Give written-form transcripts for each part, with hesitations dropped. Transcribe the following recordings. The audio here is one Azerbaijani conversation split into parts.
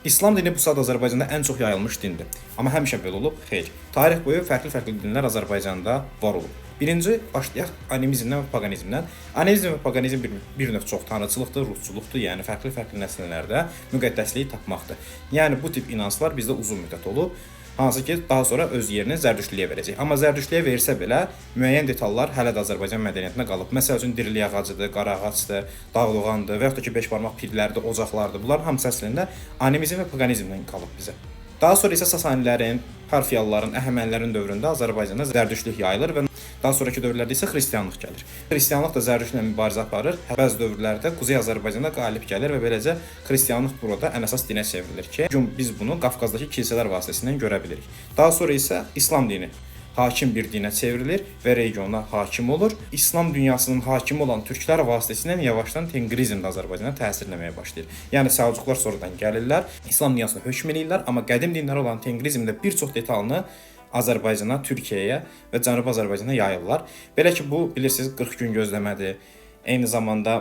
İslam dini bu saat Azərbaycanda ən çox yayılmış dindir. Amma həmişə belə olub? Xeyr. Tarix boyu fərqli-fərqli dinlər Azərbaycanda var olub. Birinci, başlayaq animizmdən və paqanizmdən. Animizm və paqanizm bir növ çox tanrıçılıqdır, ruhçuluqdur, yəni fərqli-fərqli nəsəllərdə müqəddəsliyi tapmaqdır. Yəni bu tip inanclar bizdə uzun müddət olub. Hansı ki, daha sonra öz yerini zərdüştlüyə verəcək. Amma zərdüştlüyə versə belə müəyyən detallar hələ də Azərbaycan mədəniyyətində qalıb. Məsəl üçün dirilik ağacıdır, qara ağacdır, dağdoğandır və yaxud da ki, beş barmaq pirlərdir, ocaqlardır. Bunların hamısı əslində animizm və paqanizmdən qalıb bizə. Daha sonra isə Sasanilərin, Parfiyalıların, Əhəmənilərin dövründə Azərbaycanda zərdüştlük yayılır və daha sonrakı dövrlərdə isə xristianlıq gəlir. Xristianlıq da zərdüştlə mübarizə aparır. Bəzi dövrlərdə Quzey Azərbaycanda qalib gəlir və beləcə xristianlıq burada ən əsas dinə çevrilir ki, bu gün biz bunu Qafqazdakı kilsələr vasitəsilə görə bilirik. Daha sonra isə İslam dini hakim bir dinə çevrilir və regiona hakim olur. İslam dünyasının hakimi olan türklər vasitəsilə yavaşdan Tengrizm də Azərbaycana təsir eləməyə başlayır. Yəni Səlcuqlar sonradan gəlirlər, İslam dünyasına hökm eləyirlər, amma qədim dinlər olan Tengrizmdə bir çox detalını Azərbaycana, Türkiyəyə və Cənubi Azərbaycana yayırlar. Belə ki, bu bilirsiniz 40 gün gözləmədir. Eyni zamanda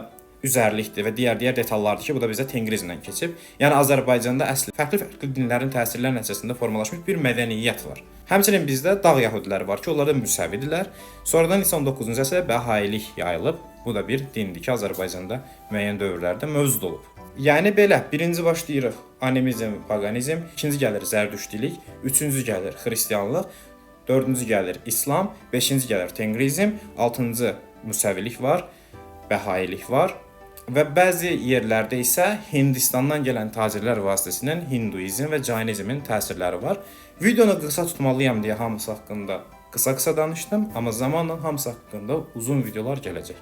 üzərlikdir və digər detallardır ki, bu da bizə Tengrizmdən keçib. Yəni Azərbaycanda əsl fərqli-fərqli dinlərin təsirləri nəticəsində formalaşmış bir mədəniyyət var. Həmçinin bizdə dağ yəhudiləri var ki, onlar da müsəvidirlər. Sonradan isə 19-cu əsrdə Bəhailik yayılıb. Bu da bir dindir ki, Azərbaycanda müəyyən dövrlərdə mövcud olub. Yəni belə, birinci başlayırıq animizm, paqanizm, ikinci gəlir zərdüştilik, üçüncü gəlir xristianlıq, dördüncü gəlir İslam, beşinci gəlir Tengrizm, altıncı müsəvilik var, Bəhailik var və bəzi yerlərdə isə Hindistandan gələn tacirlər vasitəsilə Hinduizm və Caynizmin təsirləri var. Videonu qısa tutmalıyam deyə hamısı haqqında qısa-qısa danışdım, amma zamanla hamısı haqqında uzun videolar gələcək.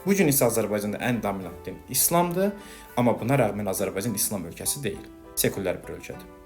Bu gün isə Azərbaycanda ən dominant din İslamdır, amma buna rəğmən Azərbaycan İslam ölkəsi deyil, sekulyar bir ölkədir.